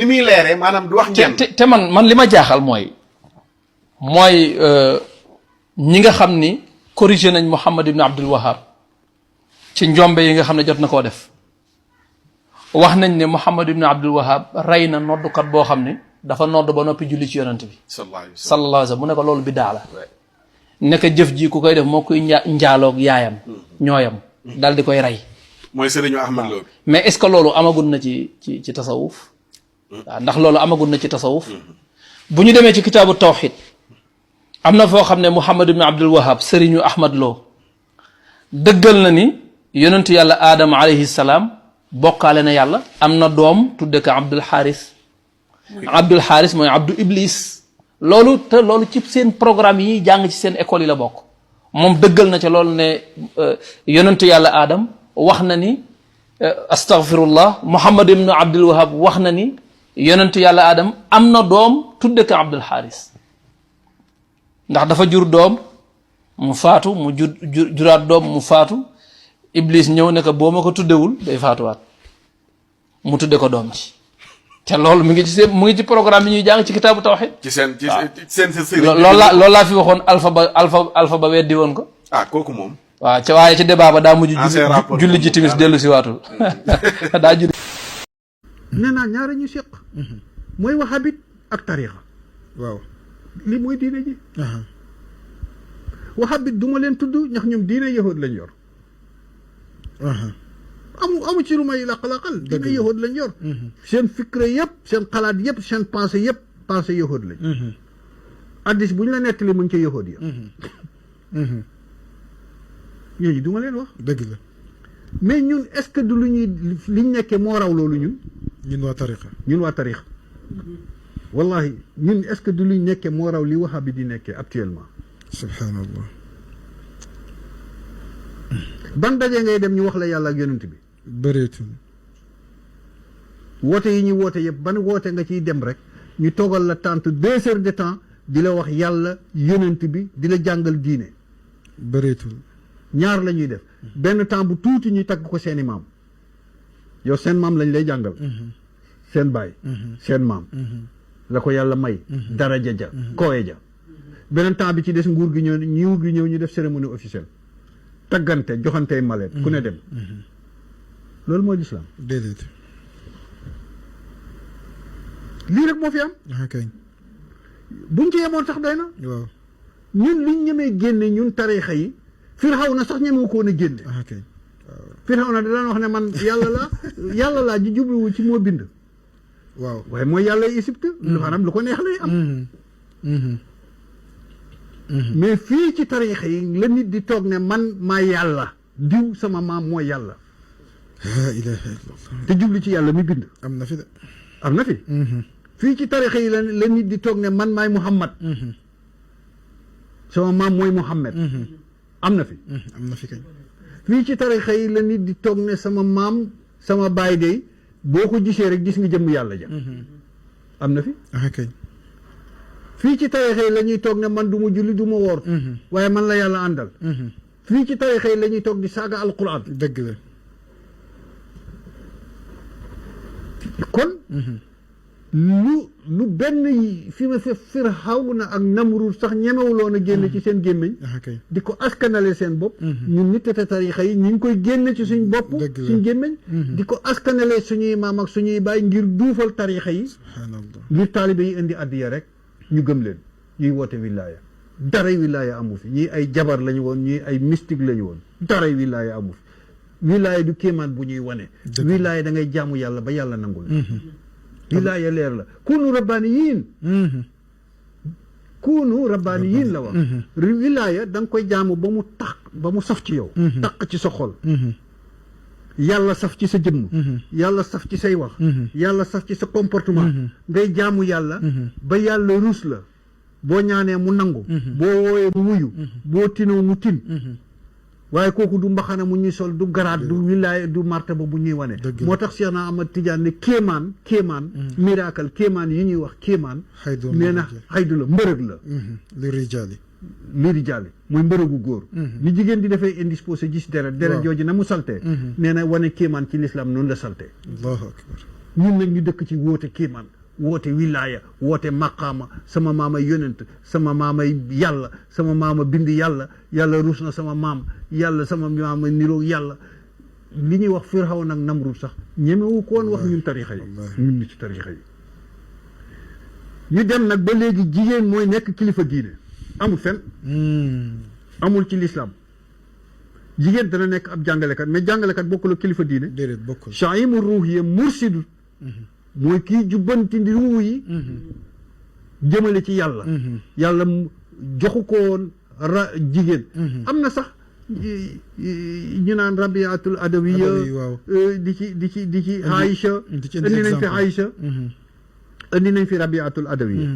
ni muy leeree maanaam du wax ñenn. te man li ma jaaxal mooy ñi nga xam ni corrigé nañ Muhammad ibn Abdul Wahab ci njombe yi nga xam ne jot na koo def wax nañ ne Muhammad ibn Abdul Wahab rey na noddukat boo xam ne dafa nodd ba noppi julli ci yonent bi sallallahu alayhi wa sallam mu ne ko loolu biddaa la nekk jëf ji ku koy def moo koy njaaloog yaayam ñooyam dal di koy rey mooy sëriñu Ahmad Lo mais est-ce que loolu amagul na ci tasawuf waaw ndax loolu amagul na ci tasawuf bu ñu demee ci kitaabu tawxid am na foo xam ne Muhammad ibn Abdul Wahab sëriñu Ahmad Lo dëggal na ni yonent yàlla aadama alayhi salaam bokkaale na yàlla am na doom tudde ko Abdul Xaaris mooy Abdu Iblis loolu ci seen programme yi ñuy jàng ci seen école yi la bokk moom dëggal na ca loolu ne yonent yàlla aadam wax na ni astaghfirullah Muhammad ibn Abdul Wahab wax na ni yonent yàlla aadam am na doom tudde ko Abdul Xaaris ndax dafa jur doom mu faatu mu juraat doom mu faatu Iblis ñëw ne ko boo ma ko tuddewul day faatuwaat mu tudde ko doom ci te loolu mu ngi ci programme yi ñuy jàng ci kitaabu tawhid ci seen sëriñ loolu laa fi waxoon alpha ba weddi woon ko kooku moom waaw ca waaye ci débat ba daa mujj julli ji timis dellu si waatul daa julli nee naa ñaara ñu séq mooy wahabit ak tarixa waaw li mooy diine ji wahabit du ma leen tudd ñax ñoom diine yahud lañ yor amu ci lu may laqal diine yahud lañ yor seen fikre yëpp seen xalaat yëpp seen pensée yëpp pensée yahud lañ addis bu ñu la nettali mu ngi ca yahud ya ñooñu du ma leen wax dëgg la mais ñun est-ce que du lu ñuy liñ nekkee moo raw loolu ñun waa tariqa wallahi ñun est-ce que du luñ nekkee moo raw li wahabi di nekkee actuellement subhanallah ban daje ngay dem ñu wax la yàlla ak yonent bi bëreetul woote yi ñu woote yëpp ban woote nga ciy dem rek ñu toogal la tente 2 heures de temps di la wax yàlla yonent bi di la jàngal diine bëreetul ñaar la ñuy def benn temps bu tuuti ñuy tagg ko seeni maam yow seen maam lañ lay jàngal seen baay seen maam la ko yàlla may daraja ja kooye ja beneen temps bi ci des nguur gi ñëw ñu def cérémonie officielle taggante joxantey malet ku ne dem loolu mooy lislaam déedéet lii rek moo fi am kay buñ ci yemoon sax doy na waaw ñun liñ ñemee génne ñun tariixa yi Firawna sax ñemewu ko woon a génne kay Firawna da daan wax ne man yàlla laa ji jubluwu ci moo bind waaw waaye mooy yàlla Égypte maanaam lu ko neex lay am mais fii ci tariixa yi la nit di toog ne man maa yàlla diw sama maam mooy yàlla la ilaha illallah te jublu ci yàlla mi bind am na fi de am na fi fii ci tariixa yi la nit di toog ne man maay Muhammad sama maam mooy Muhammad am na fi am na fi kañ fii ci tariixa yi la nit di toog ne sama maam sama baay de boo ko gisee rek gis nga jëmm yàlla ja am na fi kañ fii ci tariixa yi la ñuy toog ne man du ma julli du ma woor waaye man la yàlla àndal fii ci tariixa yi la ñuy toog di saaga alquran dëgg la kon lu benn fi ma Firawna ak Namrud sax ñemewuloon a génn ci seen gémmiñ kay di ko askanale seen bopp ñun nit te tariixa yi ñu ngi koy génn ci suñ bopp suñ gémmiñ di ko askanale suñuy maam ak suñuy baay ngir duufal tariixa yi subhanallah ngir taalibe yi indi addiya rek ñu gëm leen ñuy woote wilaaya daray wilaaya amu fi ñii ay jabar lañu woon ñii ay mystique lañu woon daray wilaaya amu fi wilaaya du kéemaan bu ñuy wane wilaaya da ngay jaamu yàlla ba yàlla nangul wilaaya leer la kunu rabbaaniyiin la wax wilaaya da nga koy jaamu ba mu saf ci yow taq ci sa xol yàlla saf ci sa jëmm yàlla saf ci say wax yàlla saf ci sa comportement ngay jaamu yàlla ba yàlla ruus la boo ñaanee mu nangu boo wooyee mu wuyu boo tinoo mu tin waaye kooku du mbaxana mu ñuy sol du garaat du wilaaya du martaba bu ñuy wane moo tax Cheikh na Ahmad Tidiane ne kéemaan miracle kéemaan yi ñuy wax kéemaan nee na xaydu la mbërëg la li rijaali mooy mbërëgu góor ni jigéen di defee indisposé gis deret jooju na mu saltee nee na wane kéemaan ci lislaam noonu la saltee allahu akbar ñun nag ñu dëkk ci woote kéemaan woote wilaaya woote maqaama sama maamay yonent sama maamay yàlla sama maama bind yàlla yàlla ruus na sama maam yàlla sama maama niroog yàlla li ñuy wax Firxaw nag Namrud sax ñemewu koon wax ñun tarixa yi ñun ni ci tarixa yi ñu dem nag ba léegi jigéen mooy nekk kilifa diine amul fen amul ci lislaam jigéen dana nekk ab jàngalekat mais jàngalekat bokkul ak kilifa diine déedéet bokkul chaimu ruux yi mursidu mooy kii jubbanti ndi ruu yi jëmale ci yàlla yàlla joxu ko woon jigéen am na sax ñu naan rabiatul adawiya di ci Aïcha indi nañ fi Aïcha indi nañ fi rabiatul adawiya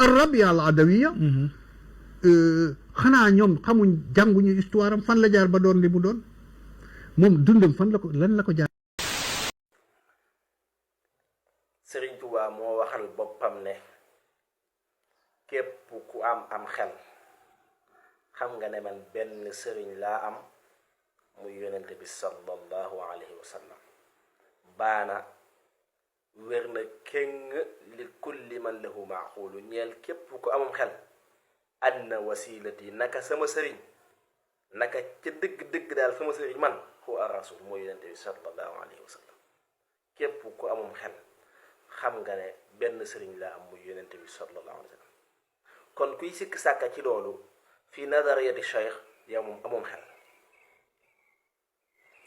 ar rabia al adawiya xanaa ñoom xamuñ jànguñu histoire am fan la jaar ba doon li mu doon moom dundam fan la ko lan la ko jaar Sëriñ Tuubaa moo waxal boppam ne képp ku am xel xam nga ne man benn sëriñ laa am muy yonente bi sallallahu alayhi wa sallam baana wér na kéng li kulli man lahu maaxuulu ñeel képp ku amum xel anna wasilati naka sama sëriñ naka ca dëgg-dëgg daal sama sëriñ man huwa rasul mooy yonente bi sallallahu alayhi wa sallam képp ku amum xel xam nga ne benn sëriñ laa am muy yonente bi sallallahu alayhi wa sallam kon kuy sikk sàkka ci loolu fii nadariyati cheikh yow moom amoom xel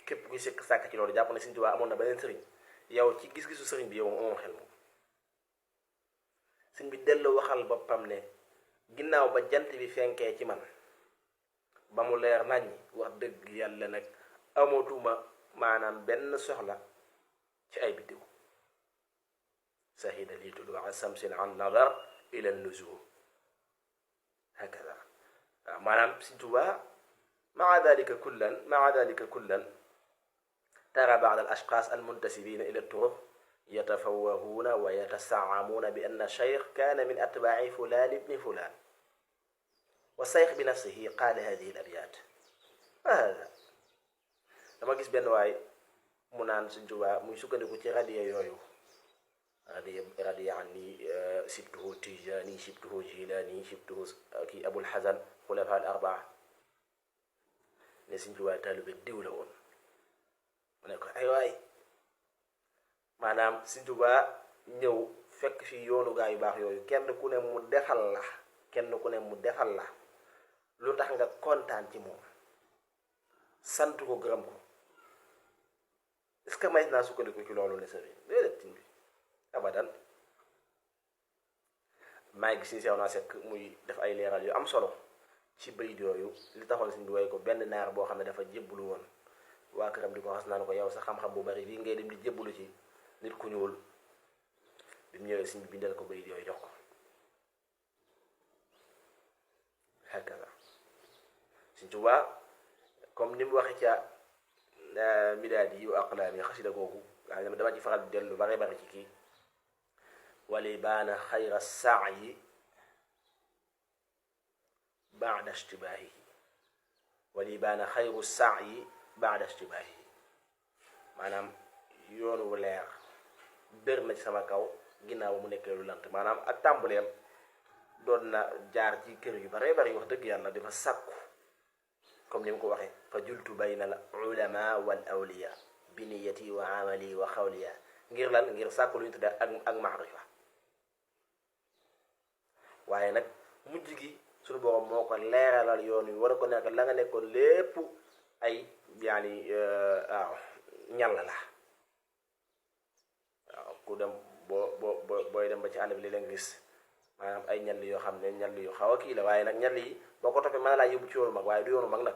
képp kuy sikk sàkka ci loolu jàpp ne Sëriñ Tuubaa amoon na beneen sëriñ yow ci gis-gisu sëriñ bi yow moom amoom xel moom sëriñ bi dellu waxal boppam ne ginnaaw ba jant bi fenkee ci man ba mu leer nañ wax dëgg yàlla nag amatuma maanaam benn soxla ci ay biddiw sahida li tuluu samsin an nadar ila nuzum hakada waaw maanaam Sëriñ Tuubaa maa dalika kullan tara ba'd al ashxaas al muntasibina ila turuq yatafawwahuuna wa yatasaamuuna bi anna cheikh kaana min atbaaci fulaan ibni fulaan wa cheikh bi nafsihi qaala hadihi al abyaat hada dama gis benn waay mu naan Sëriñ Tuubaa muy sukkandiku ci radiya yooyu radiya anni sibtuhu Tijaani sibtuhu Jilaani sibtuhu kii Abul Hasan xulafa al arbaa ne Sëriñ Tuubaa taalibe diw la woon mu ne ko ay waay maanaam Sëriñ Tuubaa ñëw fekk fi yoonu gaa yu baax yooyu kenn ku ne mu defal la lu tax nga kontaan ci moom sant ko gërëm ko est-ce que may naa sukkandiku ci loolu ne sëriñ déedéet tin bi abadan maa ngi gis ni sew naa sekk muy def ay leeral yu am solo ci bayit yooyu li taxoon sëriñ bi woy ko benn naar boo xam ne dafa jébbalu woon waa këram di ko xas naan ko yow sa xam-xam bu bari bii ngay dem di jébbalu ci nit ku ñuul bi mu ñëwee sëriñ bi bindal ko bayit yooyu jox ko hakaza Sëriñ Tuubaa comme ni mu waxee ca midaadi yu aqlaami xasida googu nga xam ne dama ci faral di dellu bare bare ci kii wali baana xayra saayi baada ishtibaahihi wali baana xayru saayi baada ishtibaahihi maanaam yoonu wu leer bér na ci sama kaw ginnaaw mu nekkee lu lant maanaam ak tàmbuleem doon na jaar ci kër yu bare bare wax dëgg yàlla dafa sàkku comme ni mu ko waxee fa jultu bayna al ulama wal awliya bi niyati wa amali wa xawliya ngir lan ngir sàkku lu ñu tudde ak maarifa waaye nag mujj gi suñu borom moo ko leeralal yoon wi war a ko nekk la nga nekkoon lépp ay yaani waaw ñal la waaw ku dem booy dem ba ci ànd bi li leen gis maanaam ay ñal yoo xam ne ñal yu xaw a kii la waaye nag ñal yi boo ko toppee mën laa yóbbu ci yoonu mag waaye du yoonu mag nag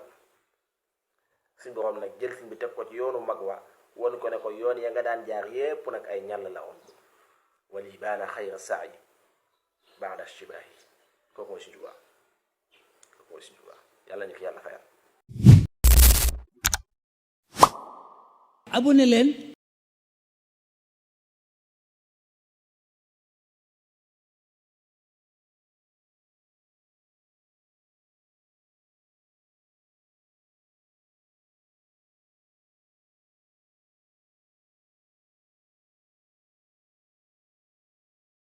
suñ borom nag jël suñ bi teg ko ci yoonu mag wa won ko ne ko yoon ya nga daan jaar yépp nag ay ñal la woon wali baana xayra saayi baada shibaahi kooku mooy Sëriñ Tuubaa yàlla ñu ko yàlla fayal abonné leen